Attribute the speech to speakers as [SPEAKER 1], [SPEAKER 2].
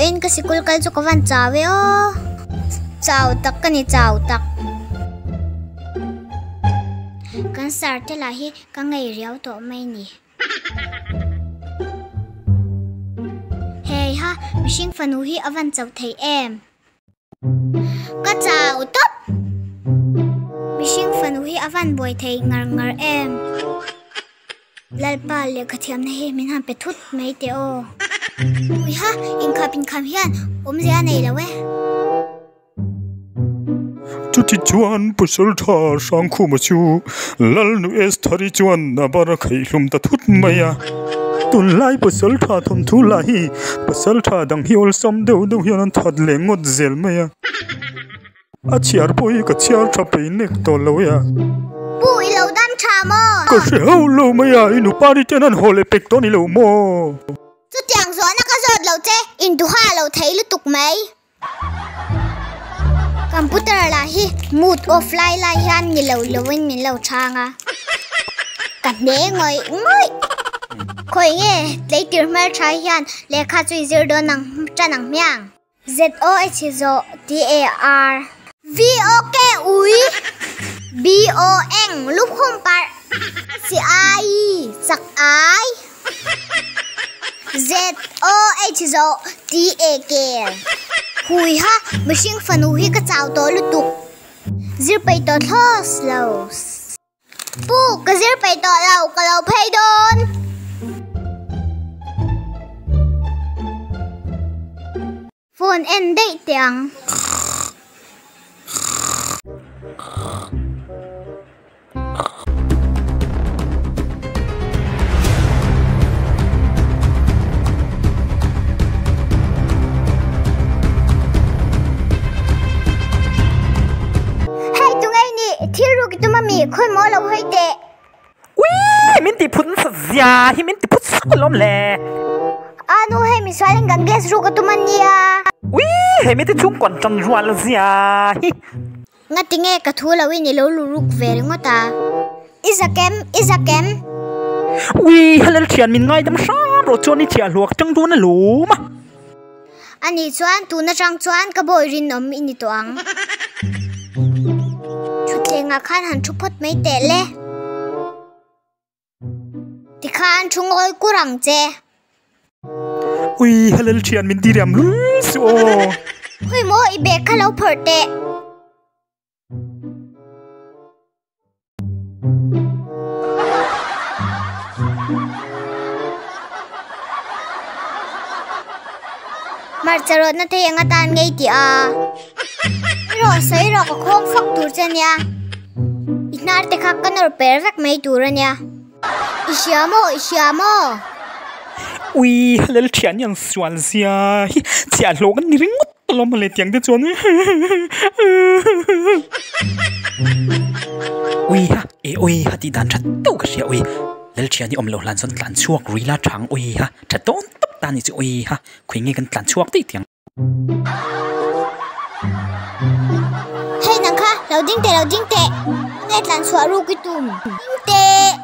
[SPEAKER 1] Vawiin ka sikul kal chu ka van chau e aw. Chau tak ka ni chau tak. Kan sir te lah hi ka ngei riau tawh mai ni. Hei ha, mihring fanu hi a van chau thei em? Ka chau tawp! Mihring fanu hi a van buai thei ngar ngar em? Lalpa lehkha thiamna hi min han pe thut mai teh aw. Uiha, inkhap inkham hian awmzia a nei lo e.
[SPEAKER 2] Chuti chuan Pasaltha Hrangkhuma chu Lalnu Esthari chuan a bar a khaihlum ta thut mai a. Tunlai Pasaltha thawmthu lah hi Pasaltha dang hi awlsam deuh deuh hian an that leh ngawt zel mai a. A chhiar pawh hi ka chhiar tha pei nek tawh lo e a.
[SPEAKER 1] Pu i lo dam tha maw?
[SPEAKER 2] Ka hre hauh lo mai a, i nupa ni ten an haw leh pek tawh ni lo maw?
[SPEAKER 1] Chutiang zawhna ka zawt lo che, induha lo thei lutuk mai. Computer lah hi mood off lai lai hian ni lo lo in min lo chhang a, ka hne ngawih ngawih. Khawi nge tleitir hmel tha hian lehkha chu i zir dawn ang tan ang hmiang. ZOH zawh TAR. VOK ui BON lukhum parh CI chak ai. ZOH zawh TAK Hui ha, mihring fanu hi ka chau tawh lutuk. Zir peih tawh thlaws lo. Pu, ka zir peih tawh lo, ka lo phei dawn. Phone en daih teh ang. Hei tungei ni, thil ruk i tum ami, khawi maw lo hawi teh.
[SPEAKER 3] Uii min ti phut nasa zia hi min ti phut sak alawm le.
[SPEAKER 1] A nu hei misual in kan gas ruk a tum a nia.
[SPEAKER 3] Uii hei mi te chhungkawn tan rual zia hi.
[SPEAKER 1] Ngati nge ka thu lo in i lo lu ruk ve ringawt a. I zak em? I zak em?
[SPEAKER 3] Uii helel thian min ngaidam hram rawh chuan i thiah hluak tang dawn alawm a.
[SPEAKER 1] Ani chuan tun atang chuan ka bawi rinawm i ni tawh ang. Thutthlengah khan han thu phawt mai teh le. Tikhan thu ngawi kur ang che.
[SPEAKER 3] Ui helel thian min ti riam lul suh aw.
[SPEAKER 1] Khawi maw i bag kha lo phawrh teh. Hmarcha rawtna te eng atan ngei tih a. I rawh sawi rawh ka khawng fak tur che ania. I hnar te kha ka nawr per vek mai tur ania. I hria maw i hria maw?
[SPEAKER 3] Ui halel thian hian sual zia hi chhiah hlawh kan ni ringawt. Ka lawm le tiang te chuan Ui ha e ui ha tih dan tha deuh ka hria ui Lalthian hi awm loh hlan chuan tlan chhuak rui la thang ui ha tha tawn tawp ta ni chu ui ha khawi nge kan tlan chhuak daih tiang.
[SPEAKER 1] Hei nang kha lo ding teh lo ding teh nge tlan chhuah ruk i tum ding teh.